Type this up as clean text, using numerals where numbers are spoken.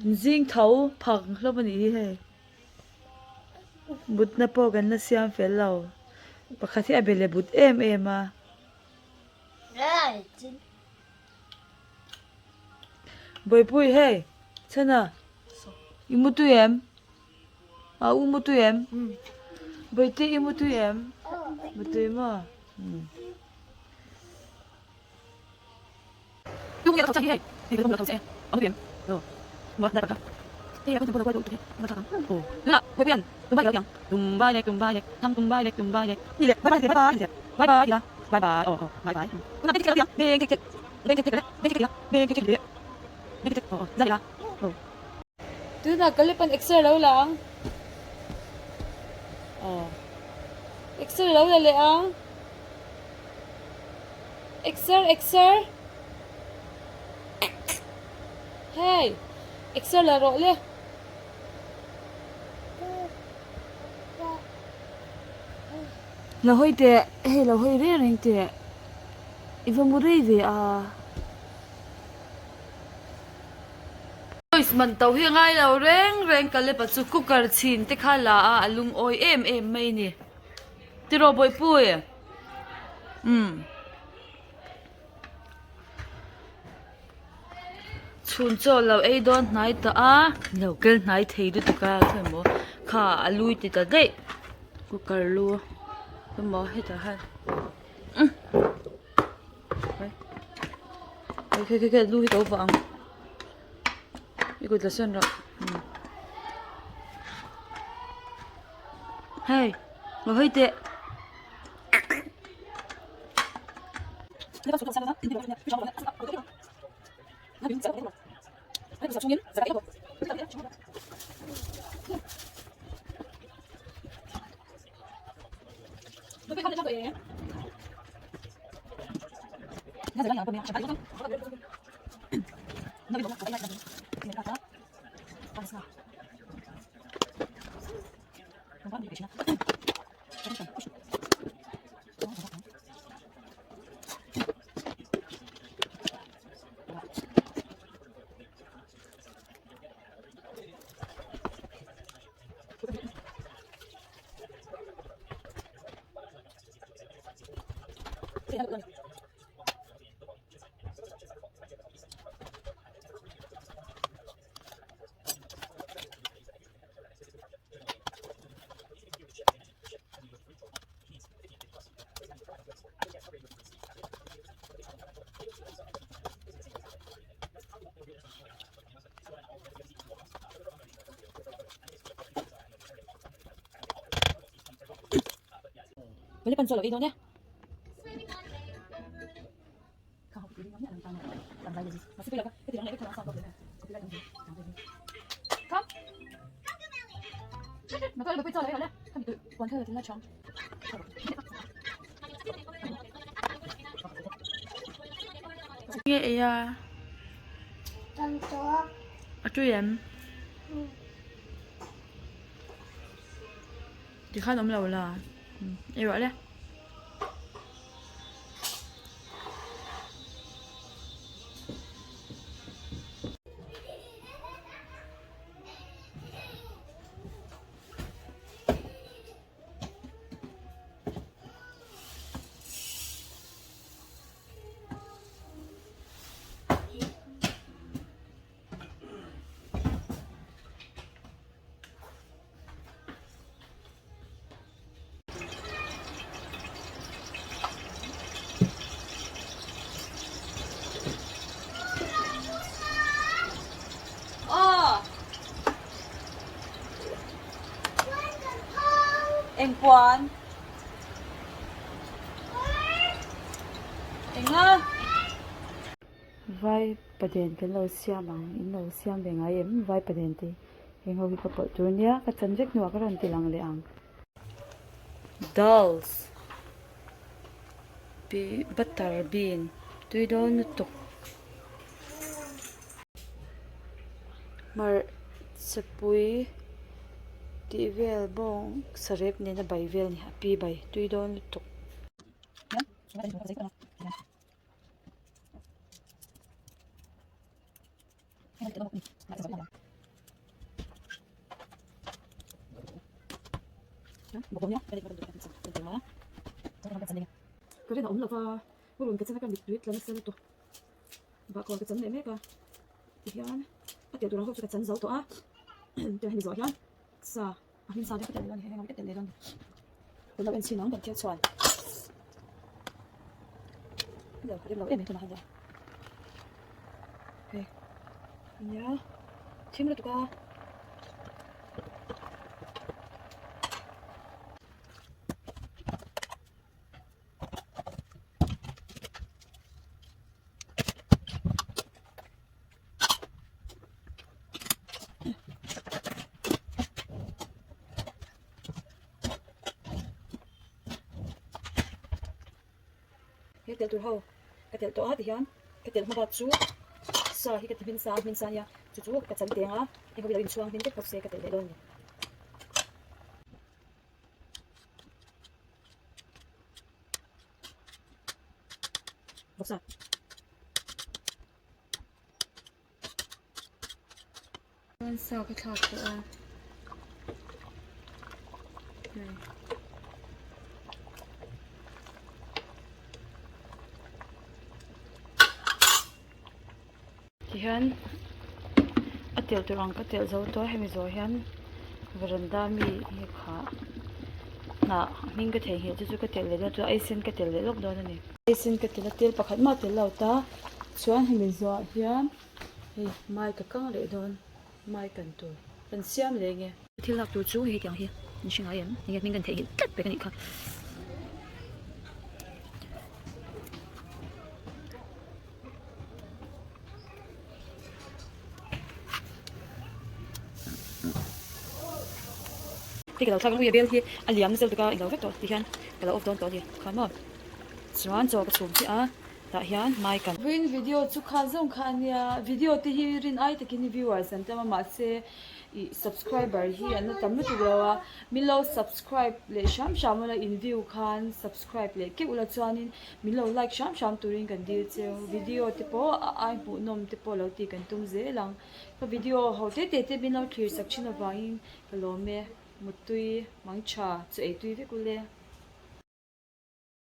Zing tho phak hlawm a nih hi hei. Mutna pawh kan la siam fel lo. Pakhat hi a be leh but em em a. Bawihpui hei chhana i mu tui em? A u mu tui em? Bawihte i mu tui em? Mu tui maw? Tunah ka lip an exer lo la ang aw exer lo la leh ang. Exer exer Hey exer la rawh le Lo hawi teh hei lo hawi reng reng teh i va mu rei ve a. Voice man to hi a ngai lo reng reng ka lepa chu cooker chhin te kha la a a lungawi em em mai a ni. Tiraw Bawihpui? Umm. Chhun chaw lo ei dawn hnai tawh a, lo kel hnai thei lutuk a khawimaw kha a lui ti ta daih cooker lu khawimaw hetah hian umm khe khe khe lu hi ka lo vuah ang i kut la sawn rawh umm. Hei lo hawi teh. Nge ei a? A tui em? Tikhan awm lo la. Ei rawh le. Engpuan enga vai paden kan lo siam ang in lo siam ve ngai em vai paden te heng ho hi ka pawlh tur nia ka chan vek hnuah ka rawn ti lang leh ang. Dals butter bean tui dawn lutuk hmarchapui tih vel bawng sarep nena bai vel a ni a pi bai tui dawn lutuk. Ka rin a awm lova purun ka chen a ka mittui tla nasa lutuk bahkawl ka chan leh mek a tihian a telh tur ang ho chu ka chan zo tawh a tiang hemi zawh hian sa a hmin sa te ka telh leh dawn a ni heng ang ka telh leh dawn a ni kan lo en chhin ang kan thil chhuan lo rem lo em em tunah hian hei nia thim lutuk a. He telh tur ho ka telh tawh a tihian ka telh hma bak chu sa hi ka ti hmin sa a hmin sa ania chu chu ka chan teng a heng ho hi lo inchhuang hmin vek bawk se ka telh leh dawn a ni. Bawksa. Chuan sa ka thlak tawh a. Hei. Tihian a telh tur ang ka telh zo tawh a hemi zawh hian veranda mi hi kha hnah hming ka theihnghilh chu chu ka telh leh dawn chuan eisen ka telh leh lawk dawn a ni. Eisen ka telh a tel pakhat mah tel lo ta chuan hemi zawh hian hei mai ka kang leh dawn mai kan tur kan siam leh nge. Thil lak tur chu hei hetiang hi an hre ngai em enge hming kan theihnghilh tlat pek a nih kha. Hei ka lo thlak ang ui a bel hi a liam nasa lutuk a englo vek tawh tihian ka lo off dawn tawh a ni kha maw chuan chaw ka chhum chiah a tah hian mai kan Vawiin video chu kha zawng kha a nia video te hi rin ai takin viewers an tam a mahse ih subscriber hi an la tam lutuk lo a min lo subscribe leh hram hram ula in view khan subscribe leh keuh ula chuanin Min lo like hram hram turin kan dil cheu. Video te pawh a ai hmuhnawm te pawh lo tih kan tum zel ang. Ka video ho te te te min lo thlir sak thin avangin ka lawm e. Muttui, mangtha, chaw ei tui vek ule.